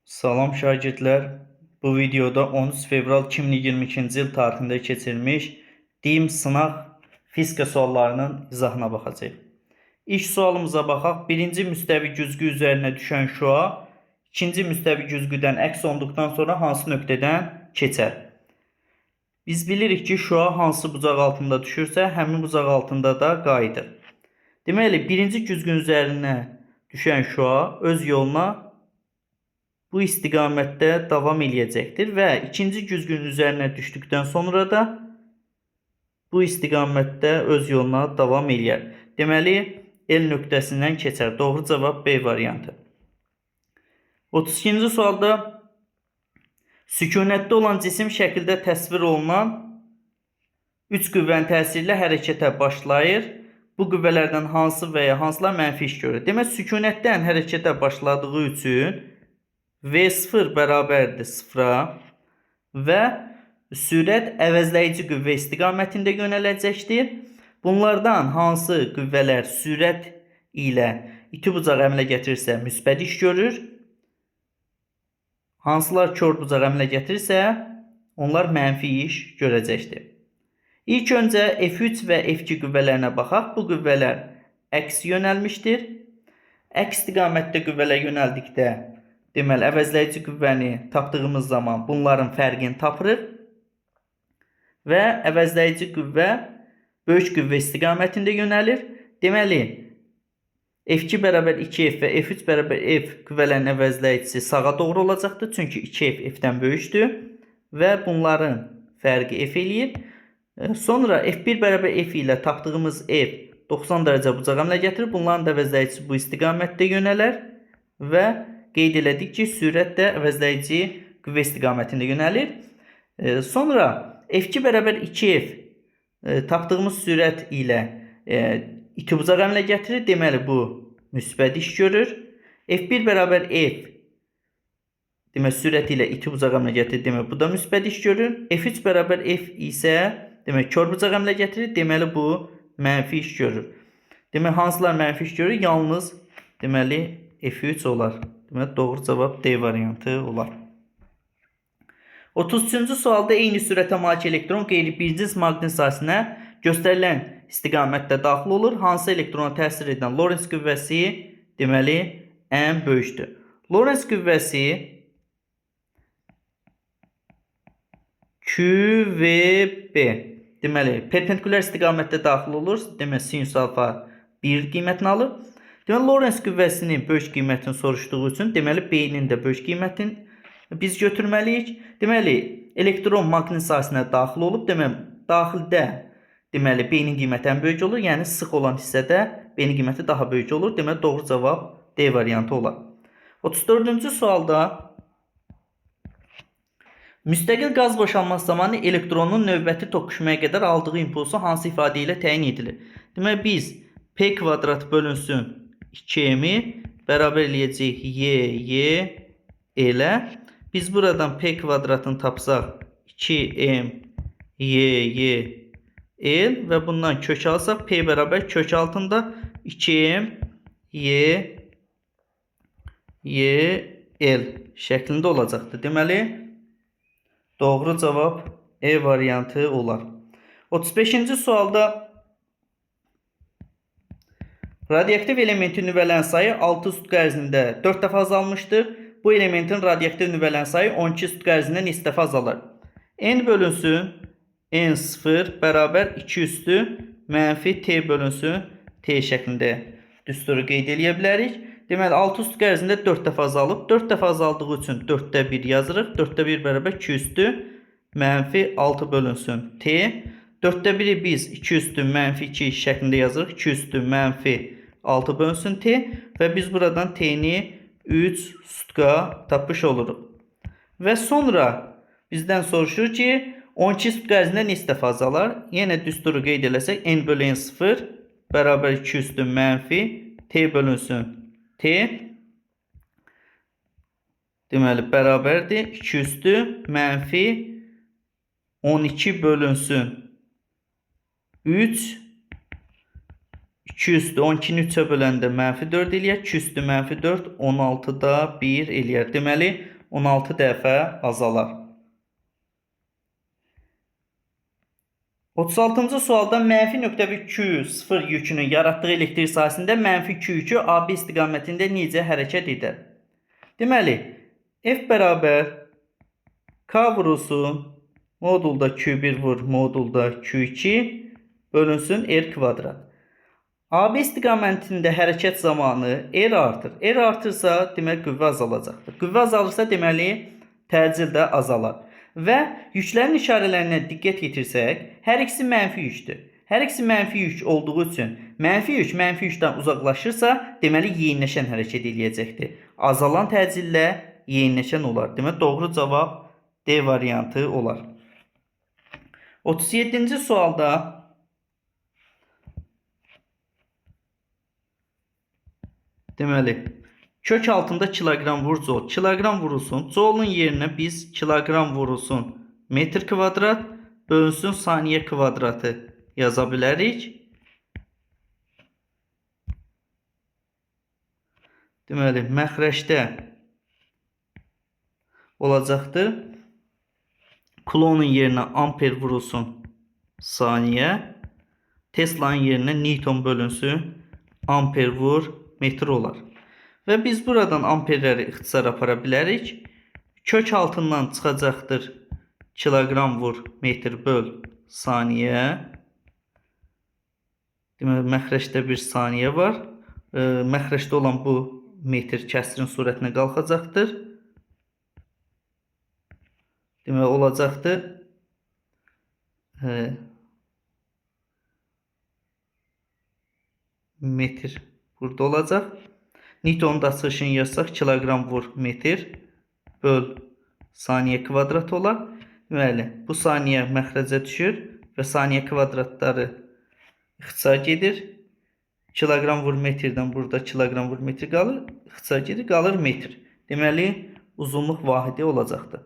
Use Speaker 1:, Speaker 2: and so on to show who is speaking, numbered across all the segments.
Speaker 1: Salam şagirdlər. Bu videoda 13 fevral 2022-ci il tarixində keçirilmiş DİM sınaq fizika suallarının izahına baxacağıq. İlk sualımıza baxaq. Birinci müstəvi güzgü üzərinə düşən şüa ikinci müstəvi güzgüdən əks olunduqdan sonra hansı nöqtədən keçər? Biz bilirik ki, şüa hansı bucaq altında düşürsə, həmin bucaq altında da qayıdır. Deməli, birinci güzgünün üzərinə düşən şüa öz yoluna bu istiqamətdə davam eləyəcəkdir və ikinci güzgünün üzərinə düşdükdən sonra da bu istiqamətdə öz yoluna davam eləyər. Deməli, L nöqtəsindən keçər. Doğru cavab B variantı. 32-ci sualda sükunətdə olan cisim şəkildə təsvir olunan 3 qüvvənin təsiri ilə hərəkətə başlayır. Bu qüvvələrdən hansı və ya hansılar mənfi iş görür? Demək, sükunətdən hərəkətə başladığı üçün V0 bərabərdir 0-a və sürət əvəzləyici qüvvə istiqamətində yönələcəkdir. Bunlardan hansı qüvvələr sürət ilə iti bucaq əmələ gətirirsə müsbət iş görür. Hansılar kor bucaq əmələ gətirirsə onlar mənfi iş görəcəkdir. İlk öncə F3 və F2 qüvvələrinə baxaq. Bu qüvvələr əks yönəlmişdir. Əks istiqamətdə qüvvələr yönəldikdə deməli, əvəzləyici qüvvəni tapdığımız zaman bunların fərqini tapırıq və əvəzləyici qüvvə böyük qüvvə istiqamətində yönəlir. Deməli, F2 bərabər 2F və F3 bərabər F qüvvələrin əvəzləyicisi sağa doğru olacaqdır. Çünki 2F F-dən böyükdür və bunların fərqi F eləyir. Sonra F1 bərabər F ilə tapdığımız F 90 dərəcə bucaq əmələ gətirir. Bunların da əvəzləyicisi bu istiqamətdə yönələr və qeyd elədik ki, sürət də əvəzləyici qüvvə istiqamətində yönəlir. Sonra F2 bərabər 2F tapdığımız sürət ilə iti bucaq əmələ gətirir. Deməli, bu müsbət iş görür. F1 bərabər F demək, sürət ilə iti bucaq əmələ gətirir. Demək, bu da müsbət iş görür. F3 bərabər F isə demək, kor bucaq əmələ gətirir. Deməli, bu mənfi iş görür. Demək, hansılar mənfi iş görür? Yalnız deməli, F3 olar. Deməli, doğru cavab D variantı olar. 33-cü sualda eyni sürətə malik elektron qeyri-bir cins maqnit sahəsinə göstərilən istiqamətdə daxil olur. Hansı elektrona təsir edən Lorentz qüvvəsi deməli, ən böyükdür. Lorentz qüvvəsi QVB deməli, perpendikulyar istiqamətdə daxil olur. Deməli, sinus alfa 1 qiymətini alır. Deməli, Lorentz qüvvəsinin böyük qiymətini soruşduğu üçün, deməli, B-nin də böyük qiymətini biz götürməliyik. Deməli, elektron maqnit sahəsinə daxil olub, deməli, daxildə deməli, B-nin qiyməti ən böyük olur. Yəni, sıx olan hissədə B-nin qiyməti daha böyük olur. Deməli, doğru cavab D variantı olar. 34-cü sualda müstəqil qaz boşalması zamanı elektronun növbəti toqquşmaya qədər aldığı impulsu hansı ifadə ilə təyin edilir? Deməli, biz P kvadrat bölünsün 2m-i bərabər eləyəcəyik Y, Y elə. Biz buradan P kvadratını tapsaq 2m Y, Y, L və bundan kök alsaq P bərabər kök altında 2m Y, Y, L şəklində olacaqdır. Deməli, doğru cavab E variantı olar. 35-ci sualda radioaktiv elementin nüvələrin sayı 6 sutka ərzində 4 dəfə azalmışdır. Bu elementin radioaktiv nüvələrin sayı 12 sutka ərzində neçə dəfə azalar? N bölünsün N0 bərabər 2 üstü mənfi T bölünsün T şəklində düsturu qeyd eləyə bilərik. Deməli, 6 sutka ərzində 4 dəfə azalıb. 4 dəfə azaldığı üçün 4-də 1 yazırıq. 4-də 1 bərabər 2 üstü mənfi 6 bölünsün T. 4-də 1-i biz 2 üstü mənfi 2 şəklində yazırıq. 2 üstü mənfi 6 bölünsün T və biz buradan T-ni 3 sutka tapmış oluruq. Və sonra bizdən soruşur ki, 12 sutka ərzində neçə dəfə azalar? Yenə düsturu qeyd eləsək, N bölü N0 bərabər 2 üstü mənfi T bölünsün T. Deməli, bərabərdir 2 üstü mənfi 12 bölünsün 3 2 üstü 12-ni 3-ə böləndə mənfi 4 eləyər. 2 üstü mənfi 4 16-da 1 eləyər. Deməli, 16 dəfə azalar. 36-cı sualda mənfi nöqtəvi Q0 yükünün yaratdığı elektrik sahəsində mənfi Q yükü AB istiqamətində necə hərəkət edər? Deməli, F bərabər K vurulsun modulda Q1 vur modulda Q2 bölünsün R kvadrat. AB istiqamətində hərəkət zamanı R artır. R artırsa, demək qüvvə azalacaqdır. Qüvvə azalırsa, deməli təcil də azalar. Və yüklərin işarələrinə diqqət yetirsək, hər ikisi mənfi yükdür. Hər ikisi mənfi yük olduğu üçün mənfi yük mənfi yükdən uzaqlaşırsa, deməli yeyinləşən hərəkət eləyəcəkdir. Azalan təcillə yeyinləşən olar. Deməli doğru cavab D variantı olar. 37-ci sualda deməli kök altında kiloqram vur joule. Kiloqram vurulsun. Joule-un yerinə biz kiloqram vurulsun metr kvadrat bölünsün saniyə kvadratı yaza bilərik. Deməli, məxrəcdə olacaqdır. Kulonun yerinə amper vurulsun saniyə. Tesla'nın yerinə Newton bölünsün amper vur metr olar. Və biz buradan amperləri ixtisar apara bilərik. Kök altından çıxacaqdır kiloqram vur metr böl saniyə. Deməli, məxrəcdə bir saniyə var. Məxrəcdə olan bu metr kəsrin surətinə qalxacaqdır. Deməli, olacaqdır metr burada olacaq. Newtonun da açılışını yazsaq, kiloqram vur metr böl saniyə kvadrat olar. Deməli, bu saniyə məxrəcə düşür və saniyə kvadratları ixtisar gedir. Kiloqram vur metrdən burada kiloqram vur metr qalır. İxtisar gedir, qalır metr. Deməli, uzunluq vahidi olacaqdır.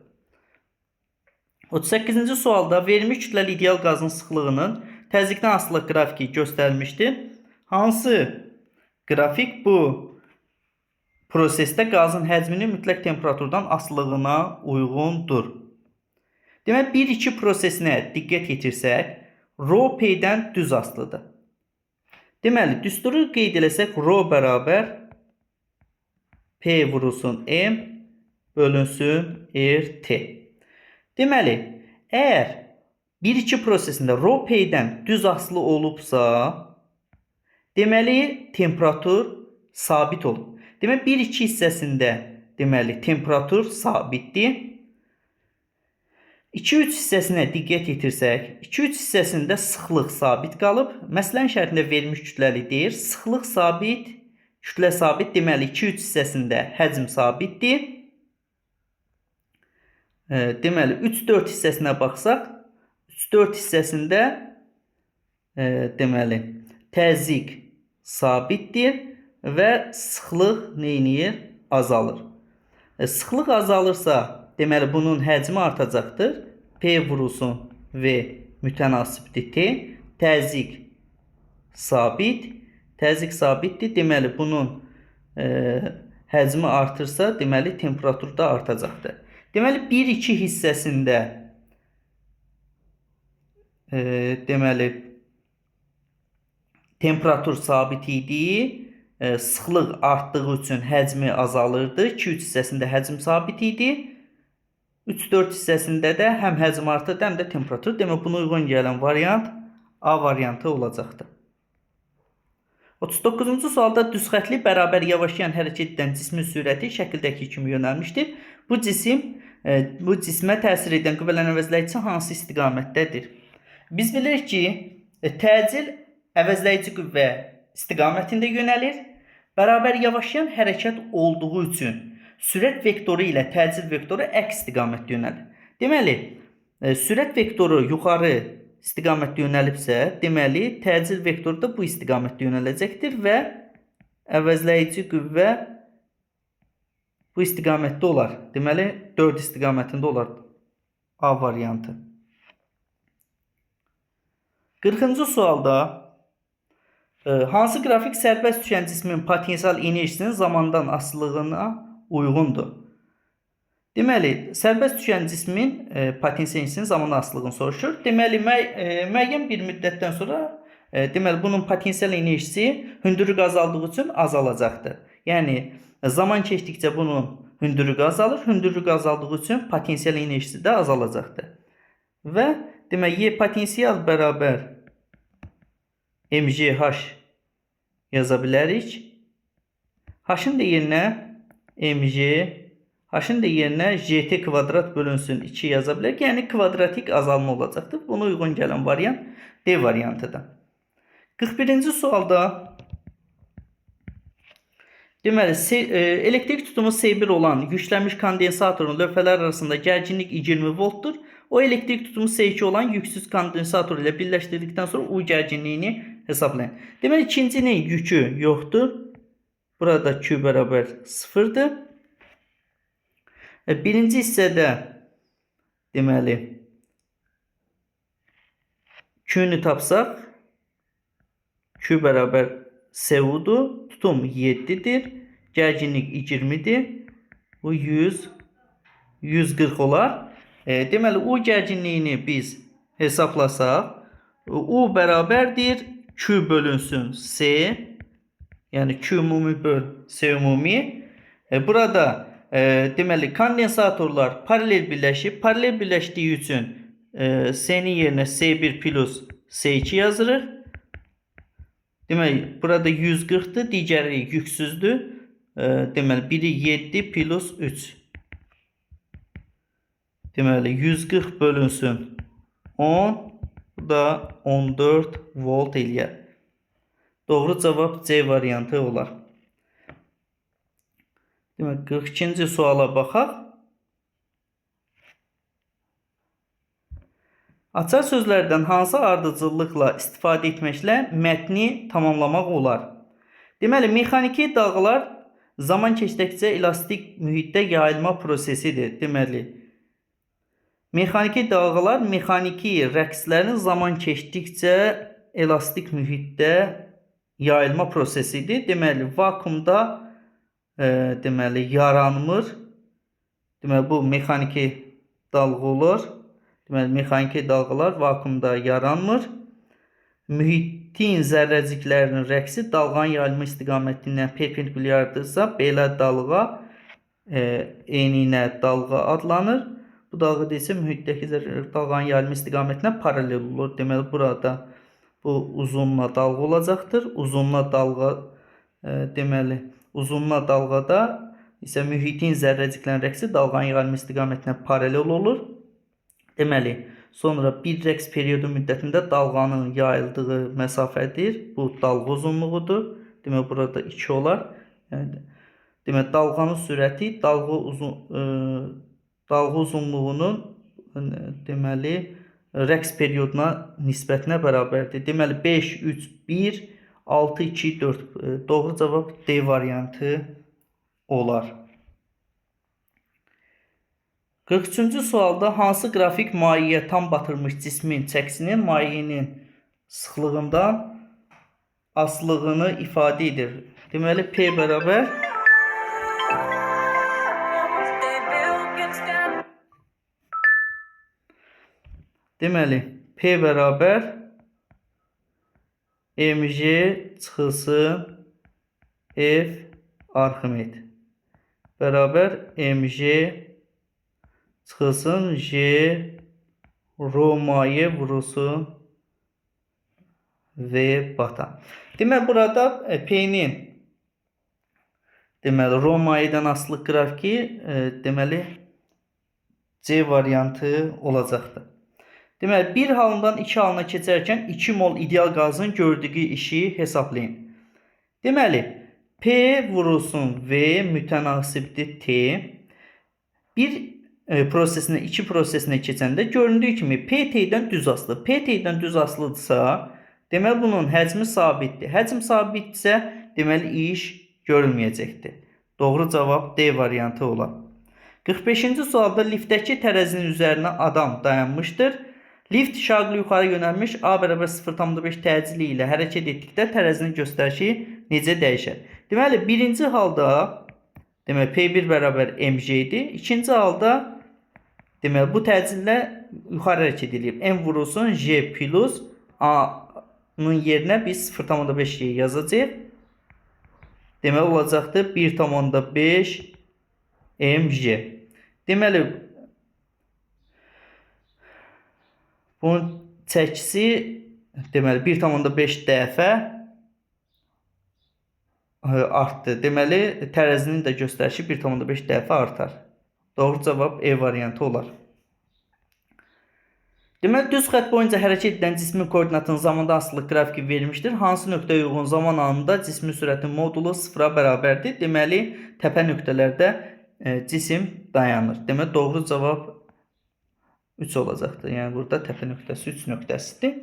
Speaker 1: 38-ci sualda verilmiş kütləli ideal qazın sıxlığının təzyiqdən asılılıq qrafiki göstərilmişdir. Hansı qrafik bu prosesdə qazın həcminin mütləq temperaturdan asılılığına uyğundur? Demək, 1-2 prosesinə diqqət yetirsək, rho P-dən düz asılıdır. Deməli, düsturu qeyd eləsək, rho bərabər P vurulsun M bölünsün RT. Deməli, əgər 1-2 prosesində rho P-dən düz asılı olubsa, deməli, temperatur sabit olub. Demək, 1-2 hissəsində deməli, temperatur sabitdir. 2-3 hissəsinə diqqət yetirsək, 2-3 hissəsində sıxlıq sabit qalıb. Məsələnin şərtində verilmiş kütləli deyir. Sıxlıq sabit, kütlə sabit. Deməli, 2-3 hissəsində həcm sabitdir. Deməli, 3-4 hissəsinə baxsaq, 3-4 hissəsində deməli, təzyiq sabitdir və sıxlıq neyniyir? Azalır. Sıxlıq azalırsa, deməli, bunun həcmi artacaqdır. P vurulsun V mütənasibdir T. Təzyiq sabit. Təzyiq sabitdir. Deməli, bunun həcmi artırsa, deməli, temperatur da artacaqdır. Deməli, 1-2 hissəsində deməli, temperatur sabit idi. Sıxlıq artdığı üçün həcmi azalırdı. 2-3 hissəsində həcm sabit idi. 3-4 hissəsində də həm həcm artırdı, həm də temperatur. Demək, buna uyğun gələn variant A variantı olacaqdır. 39-cu sualda düzxətli bərabər yavaşlayan hərəkət edən cismin sürəti şəkildəki kimi yönəlmişdir. Bu cisim, bu cismə təsir edən qüvvələrin əvəzləyicisi hansı istiqamətdədir? Biz bilirik ki, təcil əvəzləyici qüvvə istiqamətində yönəlir. Bərabər yavaşlayan hərəkət olduğu üçün sürət vektoru ilə təcil vektoru əks istiqamətdə yönəlir. Deməli, sürət vektoru yuxarı istiqamətdə yönəlibsə, deməli, təcil vektoru da bu istiqamətdə yönələcəkdir və əvəzləyici qüvvə bu istiqamətdə olar. Deməli, 4 istiqamətində olar A variantı. 40-cı sualda hansı qrafik sərbəst düşən cismin potensial enerjisinin zamandan asılılığına uyğundur? Deməli, sərbəst düşən cismin potensial enerjisinin zaman asılılığını soruşur. Deməli, müəyyən bir müddətdən sonra deməli bunun potensial enerjisi hündürlük azaldığı üçün azalacaqdır. Yəni zaman keçdikcə bunun hündürlüyü azalır. Hündürlük azaldığı üçün potensial enerjisi də azalacaqdır. Və demək Y potensial bərabər mgh yaza bilərik. H-ın da yerinə mg, H-ın da yerinə gt kvadrat bölünsün 2 yaza bilərik. Yəni kvadratik azalma olacaqdır. Buna uyğun gələn variant D variantıdır. 41-ci sualda deməli, elektrik tutumu S1 olan yüklənmiş kondensatorun lövhələr arasında gərginlik 20 voltdur. O elektrik tutumu S2 olan yüksüz kondensator ilə birləşdirdikdən sonra U gərginliyini hesablayın. Deməli, ikincinin yükü yoxdur. Burada Q bərabər 0-dır. Birinci hissədə deməli Q-nü tapsaq Q bərabər SU-dur. Tutum 7-dir. Gərginlik 20-dir. Bu 100, 140 olar. Deməli, U gərginliyini biz hesablasaq, U bərabərdir Q bölünsün S. Yəni Q ümumi böl S ümumi. Burada deməli kondensatorlar paralel birləşib. Paralel birləşdiyi üçün S-nin yerinə S1 plus S2 yazırıq. Deməli, burada 140-dır, digəri yüksüzdür. Deməli, biri 7 plus 3. Deməli, 140 bölünsün 10, bu da 14 volt eləyər. Doğru cavab C variantı olar. Deməli, 42-ci suala baxaq. Açar sözlərdən hansı ardıcıllıqla istifadə etməklə mətni tamamlamaq olar? Deməli, mexaniki dalğalar zaman keçdikcə elastik mühitdə yayılma prosesidir. Deməli, mexaniki dalğalar mexaniki rəqslərin zaman keçdikcə elastik mühitdə yayılma prosesidir. Deməli, vakuumda deməli yaranmır. Deməli, bu mexaniki dalğa olur. Deməli, mexaniki dalğalar vakuumda yaranmır. Mühitin zərrəciklərinin rəqsi dalğanın yayılma istiqamətindən perpendikulyardırsa, belə dalğa eninə dalğa adlanır. Bu dalğa isə mühitdəki dalğanın yayılma istiqamətinə paralel olur. Deməli, burada bu uzunla dalğa olacaqdır. Uzunla dalğa deməli, uzunla dalğada isə mühitin zərrəciklərinin rəqsi dalğanın yayılma istiqamətinə paralel olur. Deməli, sonra bir rəqs periodu müddətində dalğanın yayıldığı məsafədir. Bu dalğa uzunluğudur. Deməli, burada 2 olar. Yəni, deməli, dalğanın sürəti dalğa uzunluğunun deməli rəqs perioduna nisbətinə bərabərdir. Deməli, 5, 3, 1, 6, 2, 4. Doğru cavab D variantı olar. 43-cü sualda hansı qrafik mayeyə tam batırmış cismin çəkisinin mayenin sıxlığından asılılığını ifadə edir? Deməli, P bərabər Deməli, P bərabər mg çıxılsın F Arximed bərabər mg çıxılsın J rho maye vurulsun V bata. Deməli, burada P-nin deməli, rho mayedən asılı qrafiki deməli, C variantı olacaqdır. Deməli, bir halından iki halına keçərkən 2 mol ideal qazın gördüyü işi hesablayın. Deməli, P vurulsun V mütənasibdir T. Bir prosesinə, iki prosesinə keçəndə göründüyü kimi P T-dən düz asılı. P T-dən düz asılıdırsa, deməli bunun həcmi sabitdir. Həcm sabitdirsə, deməli iş görülməyəcəkdir. Doğru cavab D variantı olar. 45-ci sualda liftdəki tərəzinin üzərinə adam dayanmışdır. Lift şaqlı yuxarı yönəlmiş A bərabər 0,5 təcili ilə hərəkət etdikdə tərəzinin göstərişi necə dəyişər? Deməli, birinci halda Demək P1 bərabər mg idi. İkinci halda demək bu təcillə yuxarı hərəkət eləyib. M vurulsun J plus A-nın yerinə biz 0,5 J yazacağıq. Demək olacaqdır 1,5 mg. Deməli bunun çəkisi deməli 1,5 dəfə artdı. Deməli tərəzinin də göstərişi 1,5 dəfə artar. Doğru cavab E variantı olar. Deməli düz xətt boyunca hərəkət edən cismin koordinatının zamanda asılılıq qrafiki verilmişdir. Hansı nöqtəyə uyğun zaman anında cismin sürətinin modulu sıfıra bərabərdir? Deməli təpə nöqtələrdə cisim dayanır. Deməli doğru cavab 3 olacaqdır. Yəni burada təpə nöqtəsi 3 nöqtəsidir.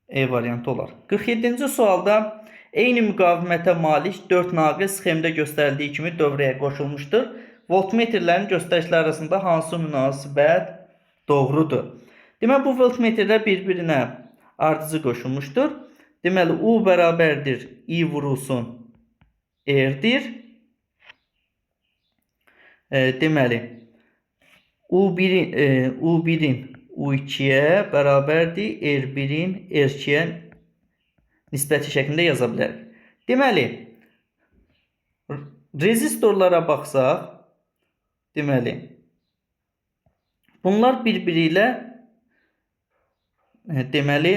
Speaker 1: E variantı olar. 47-ci sualda eyni müqavimətə malik 4 naqil sxemdə göstərildiyi kimi dövrəyə qoşulmuşdur. Voltmetrlərin göstərişləri arasında hansı münasibət doğrudur? Deməli bu voltmetrlər bir-birinə ardıcı qoşulmuşdur. Deməli U bərabərdir I vurulsun R-dir. Deməli U1-in U2-yə bərabərdir R1-in R2-yə nisbəti şəklində yaza bilərik. Deməli rezistorlara baxsaq, deməli bunlar bir-biri ilə deməli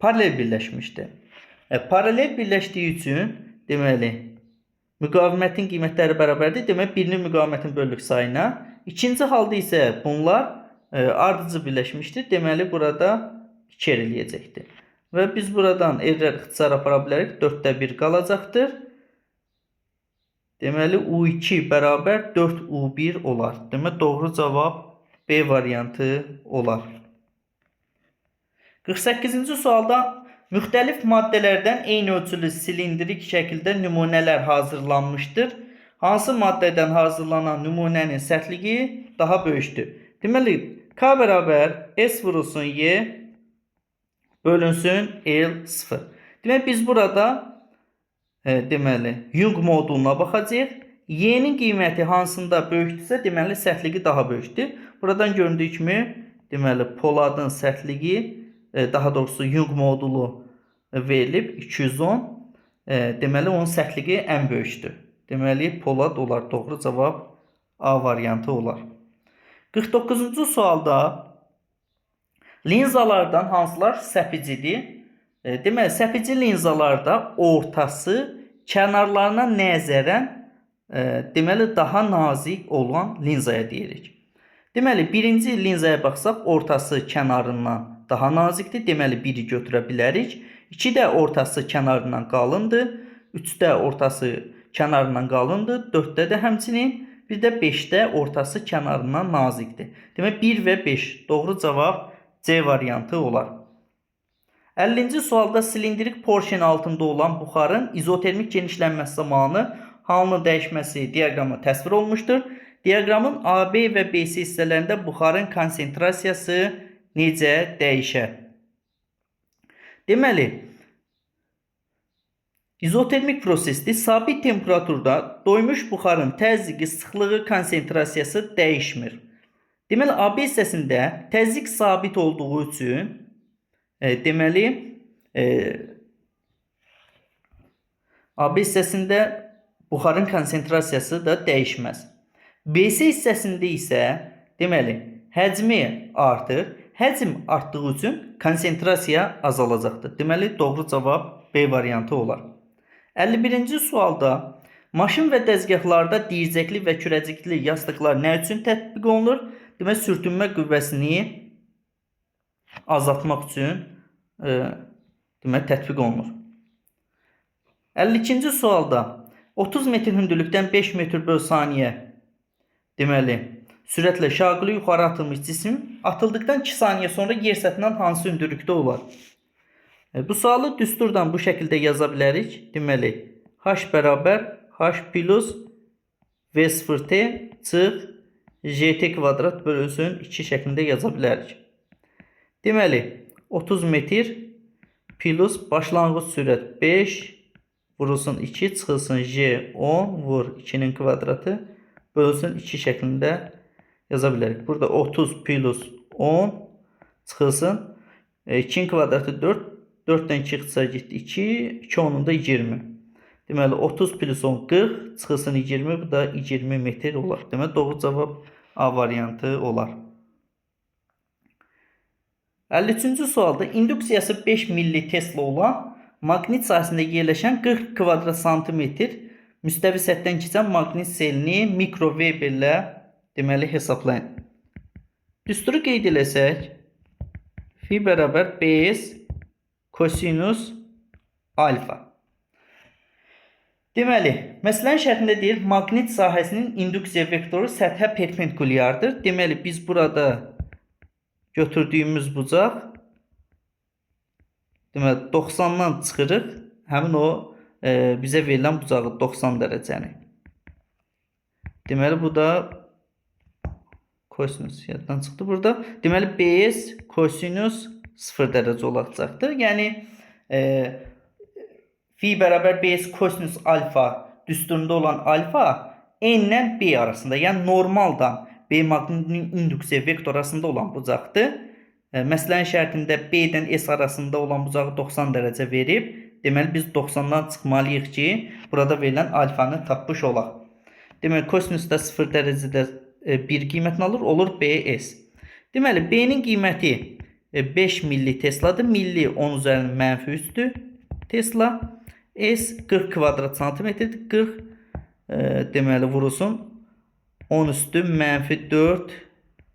Speaker 1: paralel birləşmişdir. Paralel birləşdiyi üçün deməli müqavimətin qiymətləri bərabərdir. Demək birinin müqavimətin bölük sayına. İkinci halda isə bunlar ardıcı birləşmişdir. Deməli burada 2 R eləyəcəkdir. Və biz buradan R-lər ixtisar apara bilərik. 4-də 1 qalacaqdır. Deməli U2 bərabər 4U1 olar. Demək doğru cavab B variantı olar. 48-ci sualda müxtəlif maddələrdən eyni ölçülü silindrik şəkildə nümunələr hazırlanmışdır. Hansı maddədən hazırlanan nümunənin sərtliyi daha böyükdür? Deməli K bərabər S vurulsun Y bölünsün L0. Demək biz burada deməli Young moduluna baxacağıq. Y-nin qiyməti hansında böyükdürsə, deməli sərtliyi daha böyükdür. Buradan göründüyü kimi, deməli poladın sərtliyi, daha doğrusu Young modulu verilib 210. Deməli onun sərtliyi ən böyükdür. Deməli polad olar. Doğru cavab A variantı olar. 49-cu sualda linzalardan hansılar səpicidir? Deməli səpici linzalarda ortası kənarlarına nəzərən deməli daha nazik olan linzaya deyirik. Deməli birinci linzaya baxsaq ortası kənarından daha nazikdir. Deməli 1-i götürə bilərik. 2 də ortası kənarından qalındır. 3 də ortası kənarından qalındır. 4-də də həmçinin, bir də 5-də ortası kənarından nazikdir. Demək 1 və 5 doğru cavab C variantı olar. 50-ci sualda silindrik porşen altında olan buxarın izotermik genişlənməsi zamanı halının dəyişməsi diaqramı təsvir olunmuşdur. Diaqramın AB və BC hissələrində buxarın konsentrasiyası necə dəyişər? Deməli, izotermik prosesdir. Sabit temperaturda doymuş buxarın təzyiqi, sıxlığı, konsentrasiyası dəyişmir. Deməli, AB hissəsində təzyiq sabit olduğu üçün deməli AB hissəsində buxarın konsentrasiyası da dəyişməz. BC hissəsində isə deməli həcmi artır. Həcm artdığı üçün konsentrasiya azalacaqdır. Deməli doğru cavab B variantı olar. 51-ci sualda maşın və dəzgahlarda dirsəkli və kürəcikli yastıqlar nə üçün tətbiq olunur? Demək sürtünmə qüvvəsini azaltmaq üçün demək tətbiq olunur. 52-ci sualda 30 metr hündürlükdən 5 metr böl saniyə deməli sürətlə şaquli yuxarı atılmış cisim atıldıqdan 2 saniyə sonra yer səthindən hansı hündürlükdə olar? Bu sualı düsturdan bu şəkildə yaza bilərik. Deməli h bərabər h plus v0t çıx jt kvadrat bölünsün 2 şəklində yaza bilərik. Deməli 30 metr plus başlanğıc sürət 5 vurulsun 2 çıxılsın J 10 vur 2-nin kvadratı bölünsün 2 şəklində yaza bilərik. Burada 30 plus 10 çıxılsın. 2-nin kvadratı 4. 4-dən 2 ixtisar getdi 2. 2 10-un da 20. Deməli 30 plus 10 40 çıxılsın 20. Bu da 20 metr olar. Deməli doğru cavab A variantı olar. 53-cü sualda induksiyası 5 milli Tesla olan maqnit sahəsində yerləşən 40 kvadrat santimetr müstəvi səthdən keçən maqnit selini mikro Weberlə deməli hesablayın. Düsturu qeyd eləsək, fi bərabər BS kosinus alfa. Deməli, məsələnin şərtində deyir, maqnit sahəsinin induksiya vektoru səthə perpendikulyardır. Deməli, biz burada götürdüyümüz bucaq deməli 90-dan çıxırıq. Həmin o bizə verilən bucağı 90 dərəcəni. Deməli, bu da kosinus yaddan çıxdı burada. Deməli, BS kosinus 0 dərəcə olacaqdır. Yəni fi bərabər BS kosinus alfa düsturunda olan alfa N ilə B arasında, yəni normaldan B maqnitinin induksiya vektor arasında olan bucaqdır. Məsələnin şərtində B-dən S arasında olan bucağı 90 dərəcə verib. Deməli biz 90-dan çıxmalıyıq ki, burada verilən alfanı tapmış olaq. Deməli kosinus da 0 dərəcədə 1 qiymətini alır, olur BS. Deməli B-nin qiyməti 5 milli Tesladır. Milli 10 üzərinin mənfi 3-dür Tesla. S 40 kvadrat santimetrdir. 40 deməli vurulsun 10 üstü mənfi 4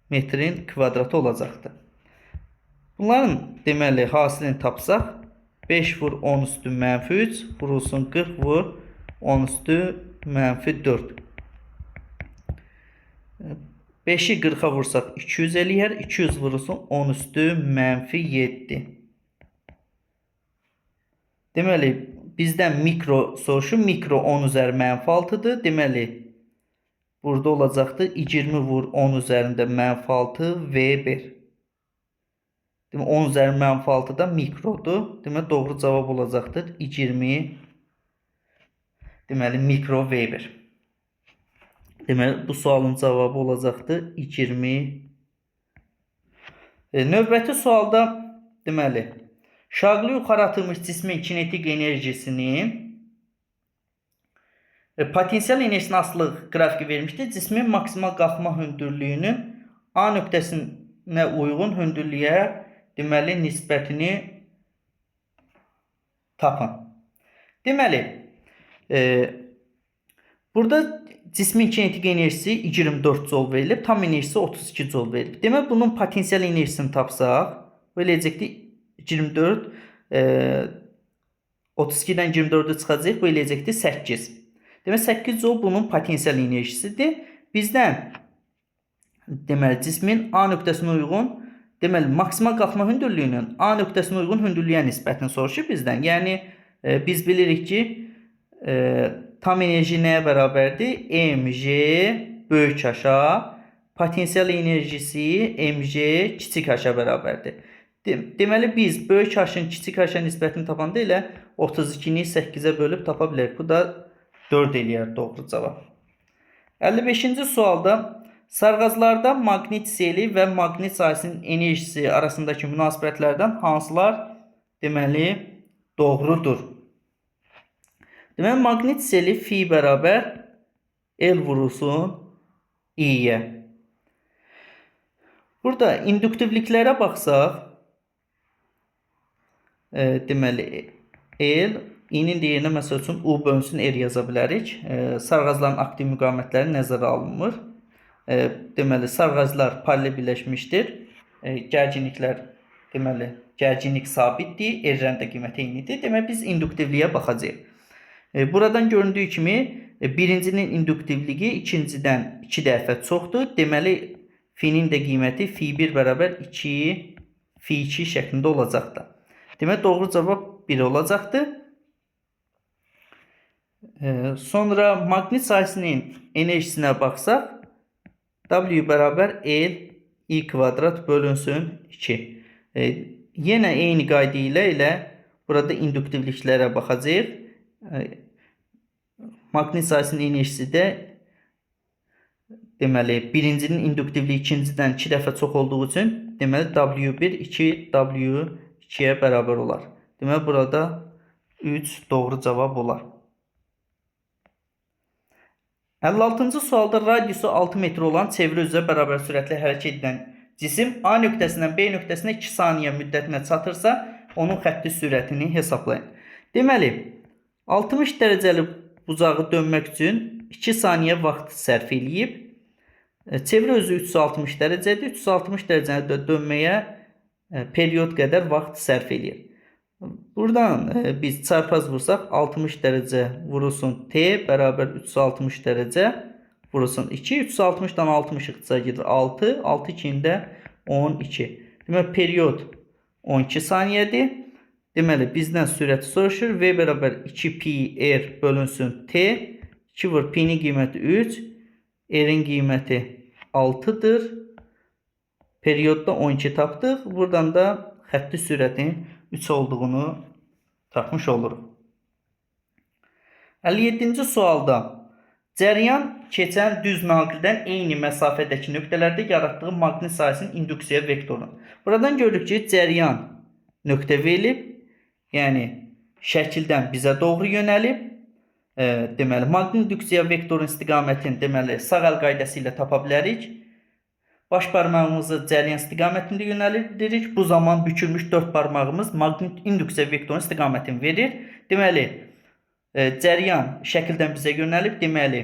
Speaker 1: metrin kvadratı olacaqdır. Bunların deməli hasilini tapsaq 5 vur 10 üstü mənfi 3 vurulsun 40 vur 10 üstü mənfi 4. 5-i 40-a vursaq 200 eləyər. 200 vurulsun 10 üstü mənfi 7. Deməli bizdən mikro soruşur. Mikro 10 üzəri mənfi 6-dır. Deməli burada olacaqdır 20 vur 10 üzərində mənfi 6 V1. Deməli 10 üzəri mənfi 6 da mikrodur. Deməli doğru cavab olacaqdır 20 deməli mikro V1. Deməli bu sualın cavabı olacaqdır 20. Növbəti sualda deməli şaqlı yuxarı atılmış cismin kinetik enerjisinin potensial enerjisinin asılılıq qrafiki vermişdir. Cismin maksimal qalxma hündürlüyünün A nöqtəsinə uyğun hündürlüyə deməli nisbətini tapın. Deməli, burada cismin kinetik enerjisi 24 joule verilib, tam enerjisi 32 joule verilib. Demək bunun potensial enerjisini tapsaq, bu eləyəcəkdir 24 32-dən 24-ü çıxacaq, bu eləyəcəkdir 8. Demək 8 joule bunun potensial enerjisidir. Bizdən deməli cismin A nöqtəsinə uyğun, deməli maksimal qalxma hündürlüyünün A nöqtəsinə uyğun hündürlüyə nisbətini soruşur bizdən. Yəni biz bilirik ki, tam enerji nəyə bərabərdir? mg böyük H-a, potensial enerjisi mg kiçik H-a bərabərdir. Deməli biz böyük H-ın kiçik H-a nisbətini tapanda elə 32-ni 8-ə bölüb tapa bilərik. Bu da 4 eləyər doğru cavab. 55-ci sualda sarğazlarda maqnit seli və maqnit sahəsinin enerjisi arasındakı münasibətlərdən hansılar deməli doğrudur? Deməli maqnit seli fi bərabər L vurulsun I-yə. Burada induktivliklərə baxsaq, deməli L, I-nin də yerinə məsəl üçün U bölünsün R yaza bilərik. Sarğazların aktiv müqavimətləri nəzərə alınmır. Deməli sarğazlar paralel birləşmişdir. Gərginliklər deməli gərginlik sabitdir, R-nin də qiyməti eynidir. Deməli biz induktivliyə baxacağıq. Buradan göründüyü kimi birincinin induktivliyi ikincidən 2 dəfə çoxdur. Deməli fi-nin də qiyməti fi1 bərabər 2 fi2 şəklində olacaqdır. Deməli doğru cavab 1 olacaqdır. Sonra maqnit sahəsinin enerjisinə baxsaq W bərabər L I kvadrat bölünsün 2. Yenə eyni qayda ilə burada induktivliklərə baxacağıq. Maqnit sahəsinin enerjisi də deməli, birincinin induktivliyi ikincidən 2 dəfə çox olduğu üçün deməli W1 2 W2-yə bərabər olar. Deməli burada 3 doğru cavab olar. 56-cı sualda radiusu 6 metr olan çevrə üzrə bərabər sürətli hərəkət edən cisim A nöqtəsindən B nöqtəsinə 2 saniyə müddətinə çatırsa, onun xətti sürətini hesablayın. Deməli, 60 dərəcəli bucağı dönmək üçün 2 saniyə vaxt sərf eləyib. Çevrə özü 360 dərəcədir. 360 dərəcəni dönməyə period qədər vaxt sərf eləyir. Buradan biz çarpaz vursaq 60 dərəcə vurulsun T bərabər 360 dərəcə vurulsun 2. 360-dan 60 ixtisar gedir 6. 6 2-nin də 12. Deməli, period 12 saniyədir. Deməli, bizdən sürəti soruşur. V bərabər 2 pi r bölünsün T. 2 vur pi-nin qiyməti 3. R-in qiyməti 6-dır. Periodda 12 tapdıq. Buradan da xətti sürətin 3 olduğunu tapmış oluruq. 57-ci sualda cəryan keçən düz naqildən eyni məsafədəki nöqtələrdə yaratdığı maqnit sahəsinin induksiya vektorunu. Buradan görürük ki, cəryan nöqtə verilib, yəni şəkildən bizə doğru yönəlib. Deməli, maqnit induksiya vektorunun istiqamətini deməli, sağ əl qaydası ilə tapa bilərik. Baş barmağımızı cəryan istiqamətində yönəldirik. Bu zaman bükülmüş 4 barmağımız maqnit induksiya vektorunun istiqamətini verir. Deməli, cəryan şəkildən bizə yönəlib. Deməli,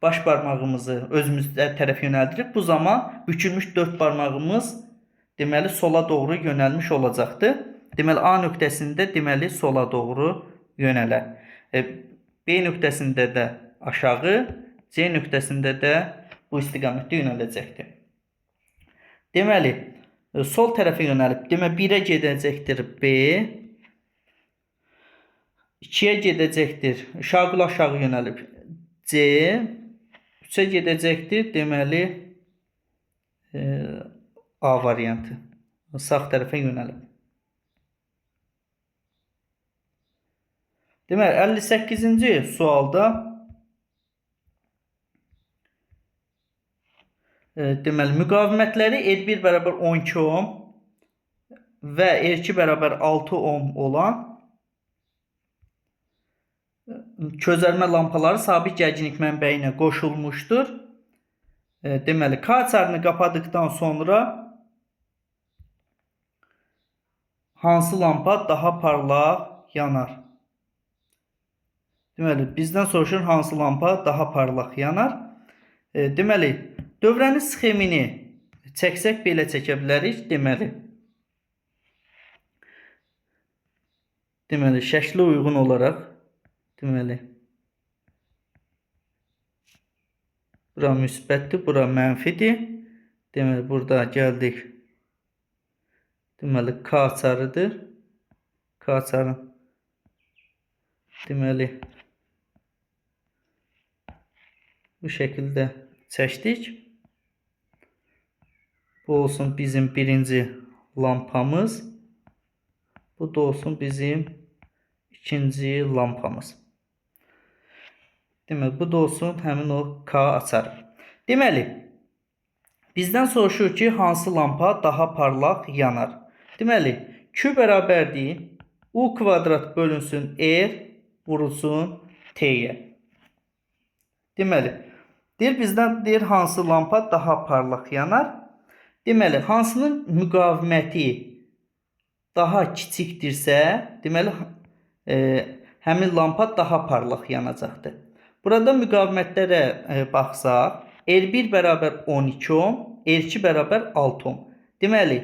Speaker 1: baş barmağımızı özümüzə tərəf yönəldirik. Bu zaman bükülmüş 4 barmağımız deməli sola doğru yönəlmiş olacaqdır. Deməli, A nöqtəsində deməli sola doğru yönələr. B nöqtəsində də aşağı, C nöqtəsində də bu istiqamətdə yönələcəkdir. Deməli, sol tərəfə yönəlib, deməli 1-ə gedəcəkdir B, 2-yə gedəcəkdir, şaqul aşağı yönəlib C, 3-ə gedəcəkdir, deməli A variantı, sağ tərəfə yönəlib. Deməli, 58-ci sualda deməli, müqavimətləri R1 bərabər 12 ohm və R2 bərabər 6 ohm olan közərmə lampaları sabit gərginlik mənbəyi ilə qoşulmuşdur. Deməli, K açarını qapadıqdan sonra hansı lampa daha parlaq yanar? Deməli, bizdən soruşur hansı lampa daha parlaq yanar? Deməli, dövrənin sxemini çəksək belə çəkə bilərik. Deməli, şəklə uyğun olaraq deməli, bura müsbətdir, bura mənfidir. Deməli, burada gəldik. Deməli, K açarıdır. K açarı. Deməli, bu şəkildə çəkdik. Bu olsun bizim birinci lampamız. Bu da olsun bizim ikinci lampamız. Deməli, bu da olsun həmin o K açarı. Deməli, bizdən soruşur ki, hansı lampa daha parlaq yanar? Deməli, Q bərabərdir U kvadrat bölünsün R vurulsun T-yə. Deməli, deyir bizdən deyir hansı lampa daha parlaq yanar? Deməli, hansının müqaviməti daha kiçikdirsə, deməli, həmin lampa daha parlaq yanacaqdır. Burada müqavimətlərə baxsaq, R1 bərabər 12 ohm, R2 bərabər 6 ohm. Deməli,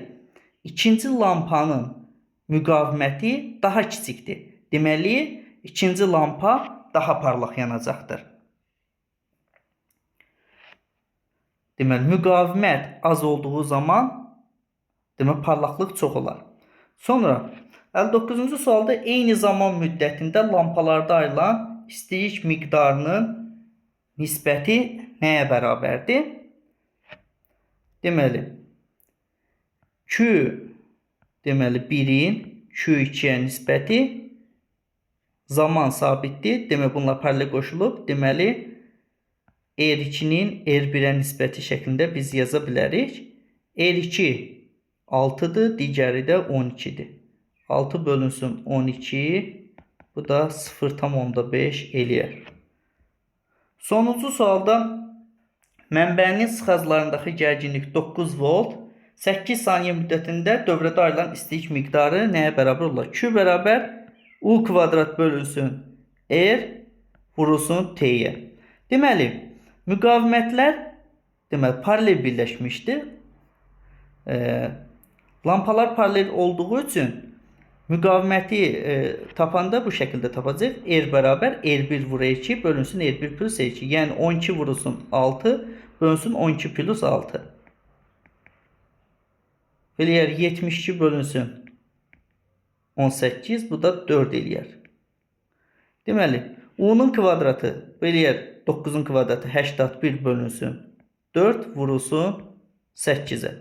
Speaker 1: ikinci lampanın müqaviməti daha kiçikdir. Deməli, ikinci lampa daha parlaq yanacaqdır. Deməli, müqavimət az olduğu zaman deməli, parlaqlıq çox olar. Sonra 59-cu sualda eyni zaman müddətində lampalarda ayrılan istilik miqdarının nisbəti nəyə bərabərdir? Deməli, Q deməli 1-in Q2-yə nisbəti Zaman sabitdir. Demək bunlar paralel qoşulub. Deməli R2-nin R1-ə nisbəti şəklində biz yaza bilərik. R2 6-dır, digəri də 12-dir. 6 bölünsün 12, bu da 0,5 eləyər. Sonuncu sualda mənbənin sıxaclarındakı gərginlik 9 volt, 8 saniyə müddətində dövrədə ayrılan istilik miqdarı nəyə bərabər olar? Q bərabər U kvadrat bölünsün R vurulsun T-yə. Deməli, müqavimətlər paralel birləşmişdir. Lampalar paralel olduğu üçün müqaviməti tapanda bu şəkildə tapacaq. R bərabər R1 vur R2 bölünsün R1 plus R2. Yəni 12 vurulsun 6 bölünsün 12 plus 6. Eləyər 72 bölünsün 18, bu da 4 eləyər. Deməli, U-nun kvadratı eləyər 9-un kvadratı 81 bölünsün 4 vurulsun 8-ə.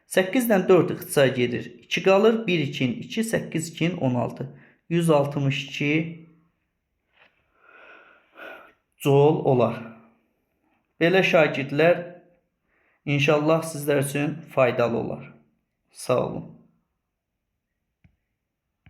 Speaker 1: 8 ilə 4 ixtisar gedir. 2 qalır. 1 2 2, 8 2 16. 162 joule olar. Belə şagirdlər, inşallah sizlər üçün faydalı olar. Sağ olun.